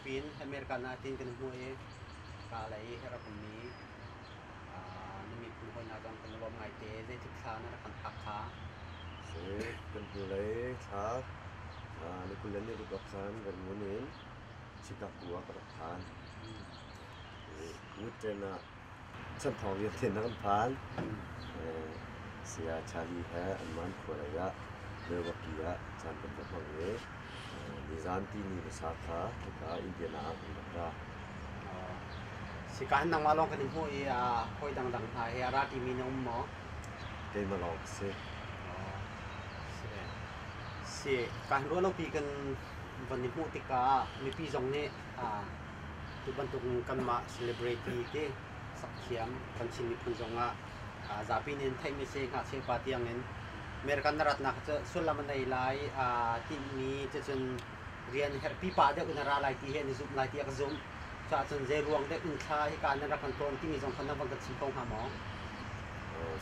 piin America na tin kan hmu i ka lei he rak ummi na miphun hawi hna zong kan i lawm ngaite. Zeitluk thla na rak kan phak kha? Si, kan hnulei thla ni 20 le ni ruk ah khan Rangoon in Chicago ah ka rak phan. Woodton ah chanthawng vialte na kan phan. Saya Charlie he anmah khua lei ah Milwaukee ah caan kan va hmang i nizan tini hmasa kha hika Indiana ah kan rak ra. Sika hin nangmah lawng kan i hmuh i hawi dangdang hna he a ra ṭimi na um maw? Keimah lawng ka si. Si, ka hin ruah lopi kan van i hmuh tikah mipi zong nih tu bantuk kanmah celebrity te sakthiam kan Chin miphun zongah zapi nih an theihmi si ngakchia pa tiangin American na ratnak cu sullam a nei lai tinhmi cucun rian herh pipa deuh in a ra lai ti hi an i zumh lai tiah ka zumh. Cuahcun zei ruang deuh in thla hika nan rak kan tawn timi zong kha na van kan chim ko hnga maw?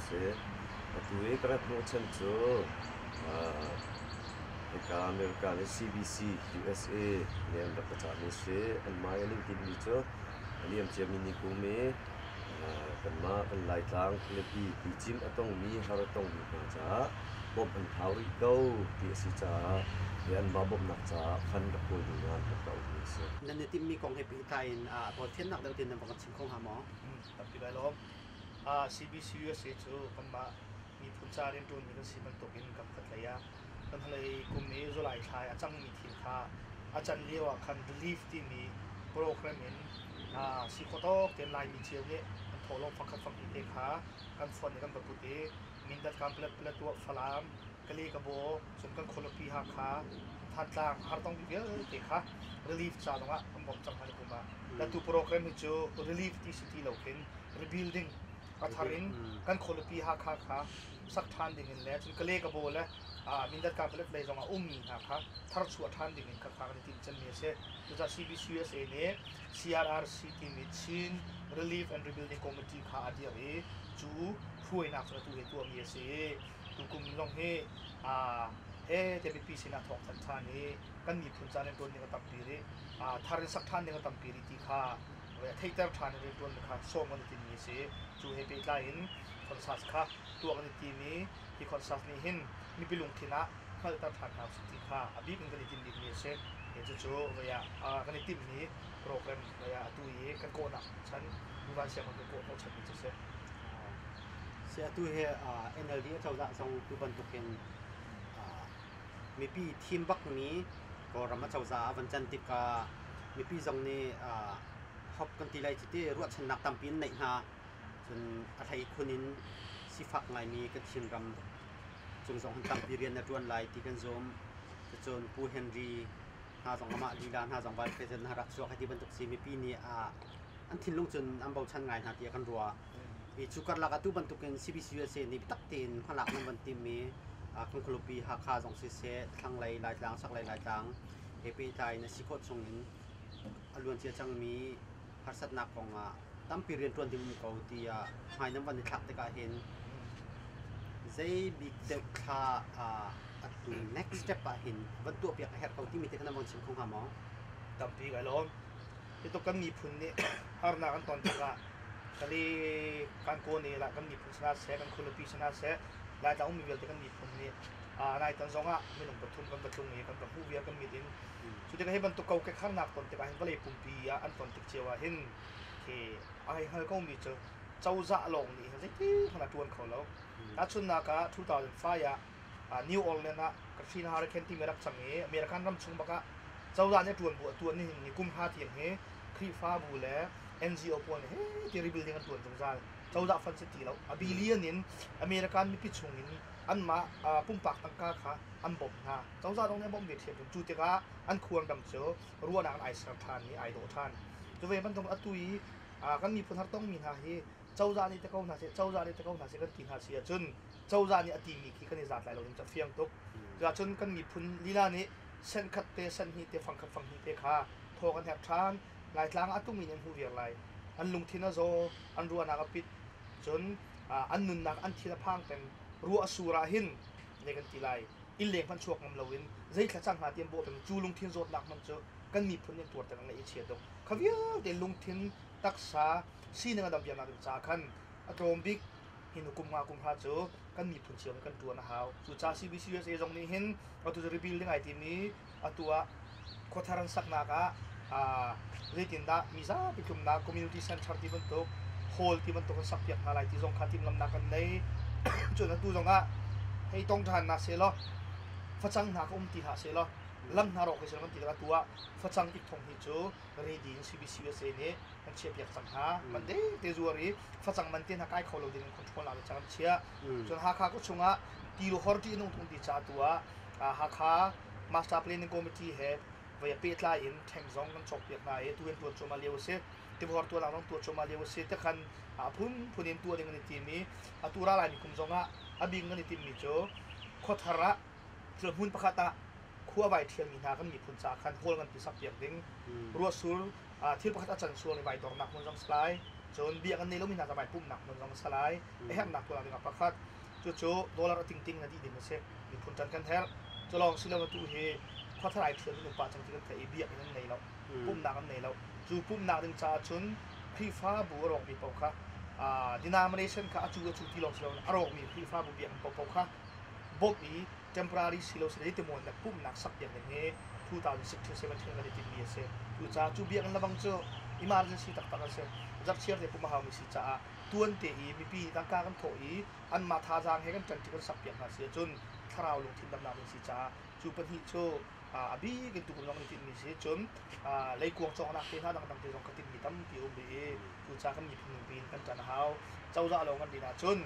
Si. Atu i ka rat hnawhchan cu hika America le CBC USA nih an rak ka cahmi si. Anmah i an in tinhmi cu a liam ciami ni kum i kanmah kan Laitlang khualipi ticim a tongmi har a tongmi hna caah bawmh an hau rih ko ti a si caah hi anmah bawmhnak caah fund rak kawl ding ah an rak ka auhmi a si. Nan i timhmi kong he pehtlai in tawlfiannak deuh tein nan va kan chim kho hnga maw? Tampi kai lawm. CBC USA cu kanmah miphun ca rianṭuanmi kan si bantukin kam khat lei ah kan hnulei kum i July thla i a cangmi thil kha a can lio ah khan relief timi program in si khawh tawk tein Laimi cio nih an thawhlawm fangkhat fanghnih te kha kan fonh i kan va put i Mindat Kanpalet Paletwa Falam Kale Kabaw cun kan khualipi Hakha Thantlang hartong vialte kha relief ca zongah kan bawmh cang hna ni kum ah latu program hi cu relief ti si ti lo khin rebuilding a thar in kan khualipi Hakha kha sak ṭhan ding in le cun Kale Kabaw le Mindat Kanpalet lei zongah ummi hna kha tharchuah ṭhan ding in kha kha kan i timh cemmi a si. Cucaah CBCUSA nih CRRC timi Chin Relief and Rebuilding Committee kha a dirh i cu hruainak cu atu hi tuahmi a si i tukum zong hi he te mipi sinah thawngthanh ṭhan i kan miphun ca rianṭuan ding a tampi rih, thar in sak ṭhan ding a tampi rih ti kha theihter ṭhan in rianṭuan kha sawm kan i timmi a si. Cu he pehtlai in concert kha tuah kan i tim i hi concert nih hin mipi lungthin ah hngalhter ṭhan hna usih ti kha a bik in kan i timh bikmi a si. Cucu voi ah kan i timhmi program voi ah atu i kan kawhnak chan Muvan Sianginn kan kawh hnawhchanmi cu a si. Si atu hi NLD acozah zong tu bantukin mipi thim bakmi Kawlram acozah ah van can tikah mipi zong nih hop kan ti lai cu ti ruahchannak tampi an neih hna. Cun a hlei khun in sifak ngaimi kan Chinram cung zong tampi rian na ṭuan lai ti kan zum. Cucun Pu Henry hna zong amah lila hna zong vice president hna rak chuak hei ti bantuk si mipi nih an thinlung cun an bochan ngai hna tiah kan ruah. I cu karlak ah tu bantukin CBCUSA nih biatak tein hmalak nan van timmi kan khualipi Hakha zong siseh, thlanglei Laitlang, chaklei Laitlang he pehtlai in a si khawh chung in a luancia cangmi harsatnak kongah tampi rianṭuan ding um ko tiah hmai nan van i thlak tikah hin zei bik deuh thla atu next step ah hin van tuahpiak a herh ko timi te kha nan von chim kho hnga maw? Tampi kai lawm. Hituk kan miphun nih harnak an ton tikah kali kan kaw ne lah kan miphun sana seh kan khualipi sana seh Laitlang ummi vialte kan miphun nih naitan zongah minung pathum kan va tlung i kan va hmuh viar kan mit in. Cu tikah hi bantuk kokek harnak ton tikah hin vawlei pumpi ah an ton tik cio ah hin khi ai hngal komi cu cozah lawng nih hin zeiti hmanh a ṭuan kho lo. Tahchunhnak ah 2005 ah New Orleans ah Katrina Hurricane timi rak cang i American ram chung bak ah cozah nih a ṭuan bu a tuan nihin ni kum hra tiang hi Khrihfabu le NGO pawl nih he ti rebuilding an ṭuan zungzal. Cozah fund si ti lo. A billion in American mipi chung in anmah pumpak tangka kha an bawmh hna. Cozah zong nih a bawmh ve ṭhiamṭhiam. Cu tikah an khualram cu ruahnak in ai ser ṭhan i ai dawh ṭhan. Cu ve bantuk atu i kan miphun har tongmi hna hi cozah nih ti ko hna seh, cozah nih ti ko hna seh kan ti hna si ahcun cozah nih a timi khi kan i zat lai lo ding cu a fiang tuk. Cuahcun kan miphun lila nih sen khat te, sen hnih te, fang khat fang hnih te kha thaw kan herh ṭhan. Laitlang ah a tungmi nih an hmuh viar lai. An lungthin a zaw, an ruahnak a pit, cun an nunnak an thin a phang peng. Ruah a sur ah hin ne kan ti lai. Inn leng hmanh chuak ngam loin zei thla cang hna ti an bawh peng. Cu lungthin zawtnak hmanh cu Kan miphun nih an tuar tikah ngaih a chia tuk. Kha vialte lungthin, taksa, sining a dam viarnak ding caah khan a tlawm bik hi nu kum nga kum hra cu kan miphun cio nih kan ṭuan a hau. Cucaah CBCUSA zong nih hin atu cu rebuilding ai tim i atu ah khuathar an saknak ah zeitindah mizapi tlumnak community center ti bantuk hall ti bantuk an sakpiak hna lai ti zong kha timhlamhnak kan nei. Cun atu zong ah hei tong ṭhan hna sehlaw facang hna ka um ti hlah sehlaw lam hna rawk hi kan ti atu ah facang ik thong hi cu ready in CBCUSA nih kan chiahpiak cang hna. Man te te zuar i facang man te hna kai kho lo ding in control nak cang an chiah. Cun Hakha ko chungah tilu hor ti nung tung ti ca tu ah Hakha Master Planning Committee he voi pehtlai in ṭheng zong kan cawkpiak hna i tu in tuan cuahmah lio a si. Tivor tuan zong tuah cuahmah lio a si. Tikhan a phunphun in tuah ding an i tim i atu ra laimi kum zong ah a bik an i timmi cu khuathar ah thil hmun pakhat ah khua vai ṭhialmi hna kan miphun caah khan hall nganpi sakpiak ding, ruahsur thil pakhat a can sual i vai dornak hmun zong si lai, cun biak an nei lomi hna ca vai pumhnak hmun zong a si lai. A herhnak tuah ding ah pakhat cucu dollar a tingting na dih ding a si. Miphun ṭan kan herh. Cu lawng si lo, atu hi khuathar ai ṭhial in um pah cang ti kan theih i biakinn an nei lo, pumhnak an nei lo. Cu pumhnak ding caah cun Khrihfabu a rawkmi paoh kha, denomination kha a cu a cu ti lawng si loin a rawkmi Khrihfabu biakinn paohpaoh kha bawmh i temporary si lo si le timuan le pumhnak sak piak ding hi 2016-17 kan i timhmi a si. Cucaah cu biakinn lebang cu emergency taktak a si. Zarhchiar te pumh a haumi si caah tuan te i mipi tangka kan thawh i anmah thazaang he kan ṭanṭi kan sak piak hna si ahcun thlarau lungthin damnak ding si caah cu pahnih cu a bik in tukum zong kan i tinhmi si. Cun leikuang cawknak te hna dangdang te zong ka tinhmi tampi a um rih i cucaah kan miphun ningpi in kan ṭan a hau. Cozah lawng kan din ahcun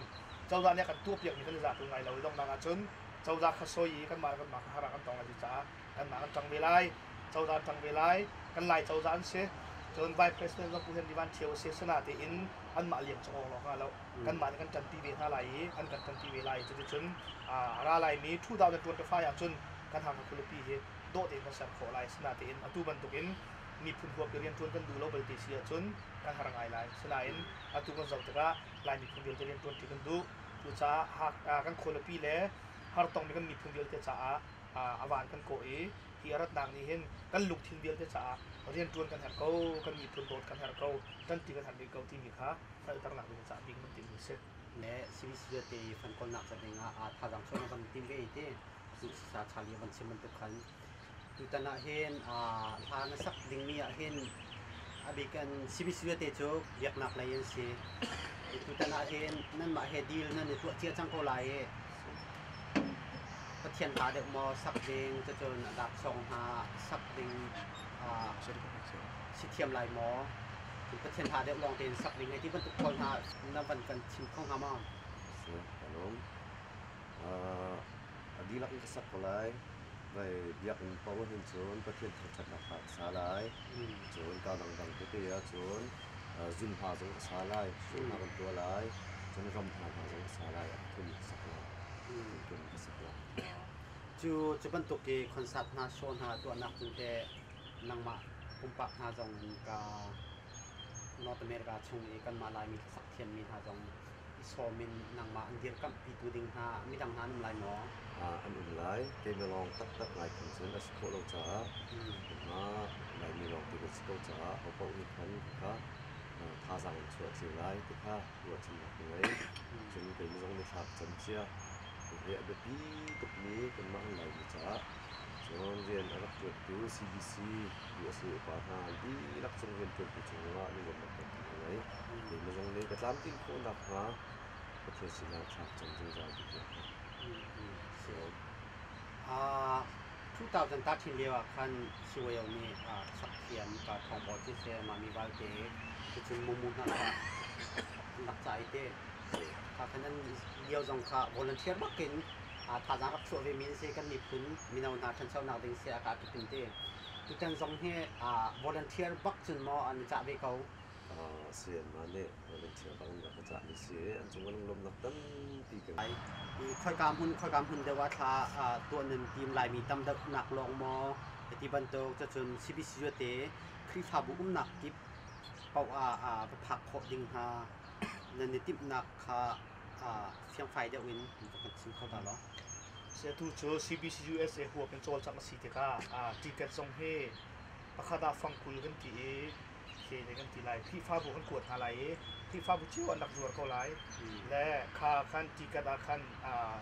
cozah nih a kan tuahpiakmi kan i zahtu ngai lo i donghnak ahcun cozah kha soi i kanmah le kanmah kha har ah kan tong lai. Cucaah kanmah kan ṭang ve lai, cozah an ṭang ve lai, kan Lai cozah an si. Cun Vice President zong Pu Henry Van Ṭhio a si. Asinain anmah liam cawk awk lawng hnga lo. Kanmah nih kan ṭanpi ve hna lai i an kan ṭanpi ve lai. Cuticun a ra laimi 2025 ahcun kan Hakha khualipi hi dawh tein kan ser khawh lai. Asinain atu bantukin miphun huap i rianṭuan kan duh lo belte si ahcun kan har ngai lai. Asinain atu kan zoh tikah Lai miphun vialte rianṭuanṭi kan duh. Cucaah kan khualipi le hartongmi kan miphun vialte caah a van kan kawh i hi a ratnak nih hin kan lungthin vialte caah rianṭuan kan herh ko, kan miphun dawt kan herh ko, ṭanṭi kan herh rih ko timi kha hngalhternak ding caah bik kan timhmi a si. Le CBC vialte i fund kawlnak ca ding ah thazaang chuah na van tim ve i ti sa Charlie van chim bantuk khan tutan ah hin hla na sak dingmi ah hin a bik an CBC vialte cu biaknak lei an si. Tutan ah hin nanmah he deal nan i tuah cia cang ko lai i Pathian hla deuh maw sak ding, cucun a dak song hna sak ding si thiam lai maw? Pathian hla deuh lawng tein sak ding hei ti bantuk pawl hna na van kan chim kho hnga maw? Si, ka lawm. A dihlak in ka sak ko lai. Vai biakinn paoh hin cun Pathian thangṭhatnak hla ka sa lai. Cun kaa dangdang tete ah cun zun hla zong ka sa lai, sur hla kan tuah lai. Cun ram hla hna zong ka sa lai. A pathum ka sak lai. Kum ka sak lai. Cu cu bantuk i concert hna, show hna tuahnak cun teh nangmah pumpak hna zong in ka North America chung i kanmah Laimi hlasak thiammi hna zong i sawm in nangmah an dirkamhpitu ding hna midang hna an um lai maw? An um lai. Keimah lawng taktak ngai khan cun a si khawh lo caah keimah Laimi lawng ti kan si ko caah ahopaoh nih khan kha thazaang an chuah cio lai ti kha ruahchannak ka ngei. Cun keimah zong nih thla ka cam cia. Hihi a biapi tukmi kanmah an Laimi caah cun rian a rak ṭuantu CBC USA upa hna an dihlak cung rianṭuantu cungah lunglawmhnak tampi ka ngei. Keimah zong nih ka tlamtlin khawh nakhnga Pathian sinah thla ka cam zungzal ti tiang kha. Si. 2013 lio ah khan CYO nih sak thiam ka thawngbaw ci se mami valte cucun mumu hna kha an rak ca i te kha khan an lio zong kha volunteer bakin thazaang rak chuah ve mi an si. Kan miphun mino hna ṭhanchonak ding si a ka kipin te tutan zong hi volunteer bak cun maw an i cah ve ko? Si, anmah nih volunteer bak in rak ka cahmi si i an cung ah lunglawmhnak tampi ka ngei. Khoika hmun deuh ah thla tuah nan tim? Laimi tam deuhnak lawng maw ti bantuk? Cucun CBC te Khrihfabu umnak kip paoh ah va phak khawh ding hna nan i timhnak kha fiangfai deuh in va kan chim kho ta law. Atu cu CBC USA huap in cawlcangh a si tikah ticket zong hi Pakhat ah fangkul kan ti i khi nih kan ti lai. Khrihfabu kan kuat hna lai i Khrihfabu cio an rak zuar ko lai. Le kha khan ticket ah khan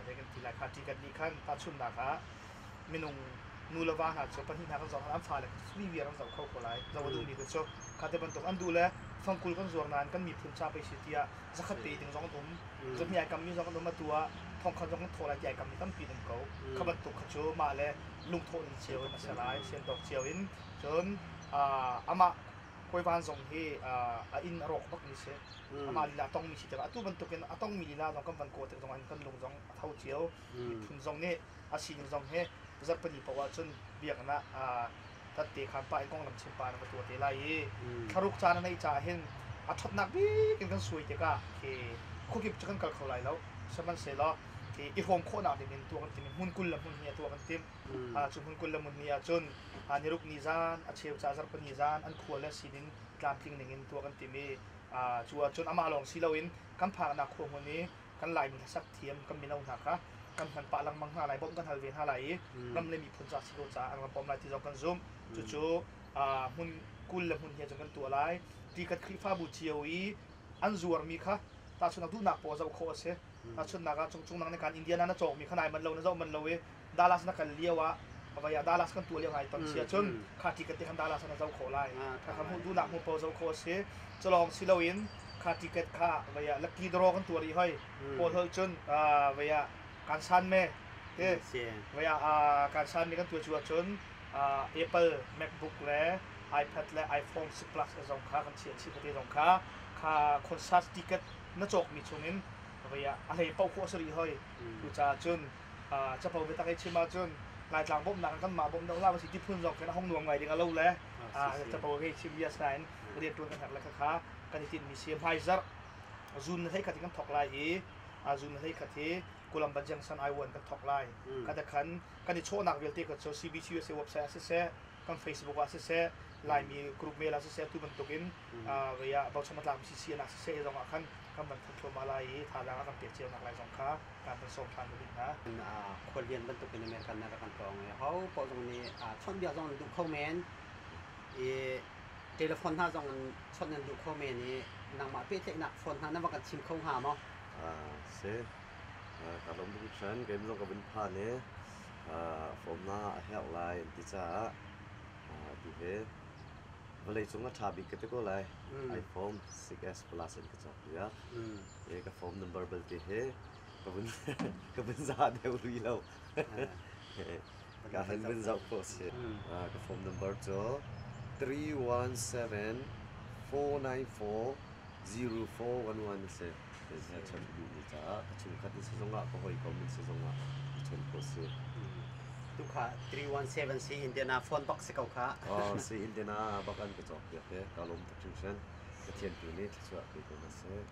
zei kan ti lai kha ticket nih khan tahchunhnak ah minung nu le va hna cu pahnih hna kan zoh an fale free viar an zoh kho ko lai. Zoh a duhmi kha cu kha te bantuk an duh le fangkul kan zuar nain kan miphun ca pei si tiah zakhat pe ding zong an um. Zahnih ai kammi zong an um atu ah thongkhat zong kan thawh lai ti ai kammi tampi an um ko. Kha bantuk kha cu mah le lungthawh ning cio in a si lai, siantawk cio in. Cun amah Kawivan zong hi a inn a rawk bakmi si. Amah lila a tongmi si tikah atu bantukin a tongmi lila zong kan van kaw tik zong ah kan lung zong a tho cio. Miphun zong nih a sining zong hi zarhpini paoh ahcun biakinn ah tatte khan pah in konglam chim pah in va tuah te lai i thlaruk caan a neih caah hin a ṭhatnak bik in kan suai tikah khi khuakip cu kan kal kho lai lo. Sihmanhsehlaw khi i hrawm khawhnak ding in tuah kan tim i hmun 20 le hmun hnih ah tuah kan tim. Cu hmun 20 le hmun hnih ah cun niruk ni zan a cheu ca zarhpini zan an khua le sining tlamtling ning in tuah kan tim i cu ahcun amah lawng si loin kan phaknak khua hmun i kan Laimi hlasak thiam kan mino hna kha kan hman pah lengmang hna lai, bawmh kan hal ve hna lai i ram le miphun ca si ko caah an ram pom lai ti zong kan zumh. Cucu hmun 20 le hmun hnih cun kan tuah lai. Ti kan Khrihfabu cio i an zuarmi kha tahchunhnak duhnak paoh zoh khawh a si. Tahchunhnak ah cungcung nang nih kan Indiana na cawkmi kha nai manh lo na zoh manh lo i Dallas na kal lio ah avai ah Dallas kan tuah lio ngai ton sia cun kha ticket te khan Dallas na zoh khawh lai. Kha kha hmuh duhnak hmuh paoh zoh khawh a si. Culawng si loin kha ticket kha vei ah lucky draw kan tuah rih hoi. Pawl holh cun vei ah kan san me te vei ah kan san mi kan tuah cu ahcun Apple MacBook le iPad le iPhone 6 Plus zong kha kan chiah chih te zong kha kha concert ticket na cawk mi chungin vei ah a hlei paoh khawh a si rih hoi. Cucaah cun capo biatak i chim ahcun Laitlang bawmhnak in kanmah bawmh deuh la si ti phun zong khin a hong nuam ngai ding a lo le capo hei chim bia asinain rian ṭuan kan herh le khakha kan i tinhmi si. Hmaizarh zun na hlei khat in kan thawk lai i zun na hlei khat hi Columbus Junction I-1 kan thawk lai. Kata khan kan i chawhnak vialte kha cu CBCUSA website ah siseh, kan Facebook ah siseh, Laimi group mail ah siseh tu bantukin vei ah bochan a tlakmi CCN ah siseh zong ah khan kan van thanh thluahmah lai i thazaang a kan pek cio nak lai zong kha kan van sawm ṭhan rih hna. Khuallian bantukin American na rak kan tlawng i ho paoh zong nih chawnhbiak zong an duh kho men i telephone hna zong in chawnh nan duh kho men i nangmah pehtlaihnak phone hna na va kan chim kho hnga maw? Si. Ka lawm tuk hran. Keim zong ka vun phan i phone na a herh lai an ti caah tu hi vawleicung a ṭha bik ka ti ko lai. iPhone 6s Plus in ka cawk piak. I ka phone number belte hi ka vun ka vun za deuh rih lo. Ka han vun zoh khawh si. Ka phone number cu 317 494 0411 a si. Zeidah chawnh ka duhmi caah ka chungkhat in si zongah ka hawikom in si zongah ka chawnh khawh si. Tu kha 317 si Indiana phone bak si ko kha. Oh, si Indiana bak an ka cawk piak he ka lawm tuk hringhran. Pathian tu nih thluachuah pe ko hna seh.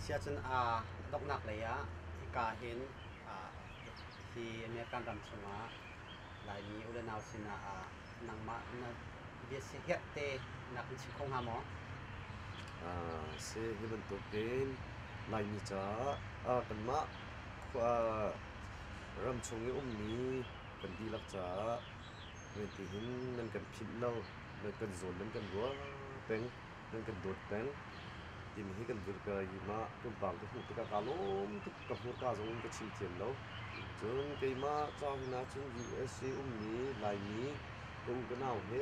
Siahcun a donghnak lei ah hika hin hi American ram chungah Laimi u le nau sinah nangmah na bia siaherh te na kan chim kho hnga maw? Si hi bantukin Laimi caah kanmah ram chung i ummi kan dihlak caah ti hin nan kan philh lo, nan kan zawn nan kan ruah peng, nan kan dawt peng timi hi kan dir ka i mah pumpak ka hmuh tikah kaa lawm tuk, ka hmurka zong in ka chim thiam lo. Cun keimah ca hin ahcun USA ummi Laimi ka u ka nau hi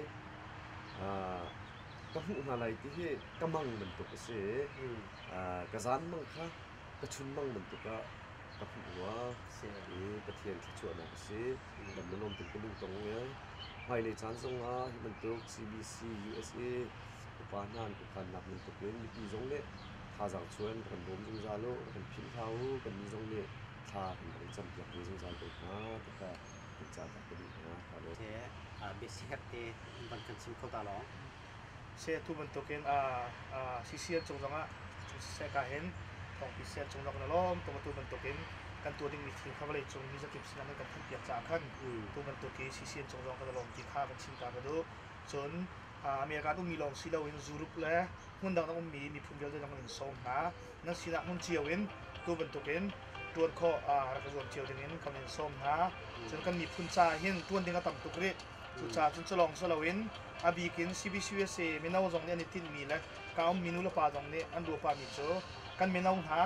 ka hmuh hna lai ti hi ka mang bantuk a si i ka zan mang kha ka chun mang bantuk ah ka hmuh rua i Pathian thluachuahnak a si. Dam le lawm tein ka lungtong i hmailei caan zongah hi bantuk CBC USA upa hna an khuakhannak bantuk in mipi zong nih thazaang chuan kan bawm zungzal u, kan philh hlah u, kannih zong nih thla kan rak in campiak ve zungzal ko hna ti kha kan ca ta ka duh hna. Biasiherh te van kan chim kho ta law. Se tu bantukin CCN cung zongah siseh ka hin thawngpi CCN cung zong na lawm tung tu bantukin kan tuah dingmi thil kha vawlei cung mi zakip sinah nan kan thanpiak caah khan tu bantuk i CCN cung zong kan lawm ti kha kan chim ta ka duh. Cun American ummi lawng si loin Europe le hmun dang ummi miphun vialte zong kan in sawm hna. Nan sinah hmun cio in tu bantukin ṭuan khawh rak i zuam cio dingin kan in sawm hna. Cun kan miphun ca hin ṭuan ding a tam tuk rih. Cucaah cun culawng si loin a bik in CBCUSA mino zong nih an i tinhmi le ka ummi nu le pa zong nih an ruahpahmi cu kan mino hna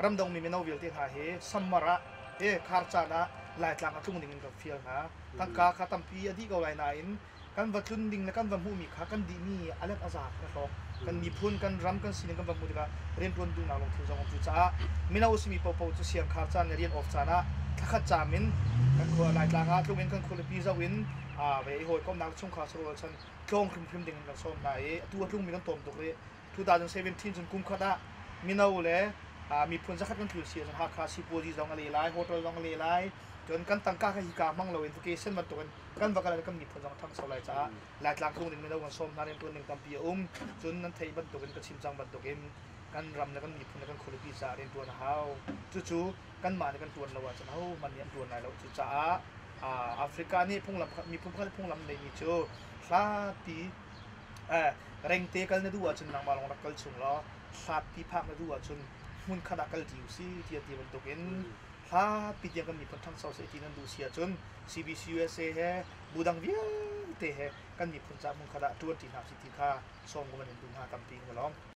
ramdangmi mino vialte hna hi summer ah he khar caan ah Laitlang a tlung ding in kan fial hna. Tangka kha tampi a dih ko lai nain kan va tlun ding le kan va hmuhmi kha kan dihmi a let a za kan hlawk. Kan miphun, kan ram, kan sining kan va hmuh tikah rianṭuan duhnak lungthin zong um. Cucaah mino a simi paohpaoh cu siangkhar caan le rian off caan ah thlakhat caam in kan khua Laitlang ah tlung in kan khualipi zoh in ve i hawikomhnak le chungkhar sarual chan tlawng hrimhrim ding in kan sawm hna i atu a tlungmi kan tawm tuk rih. 2017 cun kum khat ah mino le miphun zakhat kan tlun si ahcun Hakha sipuazi zong a le lai, hotel zong a le lai. Cun kan tangka kha hika hmang loin vacation bantukin kan va kal kan miphun zong a ṭhangcho lai caah Laitlang tlung ding mino kan sawm hna, rianṭuan ding tampi a um. Cun nan theih bantukin ka chim cang bantukin kan ram le kan miphun le kan khualipi caah rianṭuan a hau. Cucu kanmah nih kan ṭuan lo ahcun ahohmanh nih an ṭuan lai lo. Cucaah Africa nih phunglam miphun pakhat phunglam neihmi cu hlapi rengte kal na duh ahcun nangmah lawng rak kal chung law hlatpi phak na duh ahcun hmunkhat ah kal ṭi usih tiah ti bantukin hlatpi tiang kan miphun ṭhangcho seh ti nan duh si ahcun CBC USA he bu dang vialte he kan miphun ca hmunkhat ah ṭuan ṭi hna usih ti kha sawm kan in duh hna tampi kan i lawm.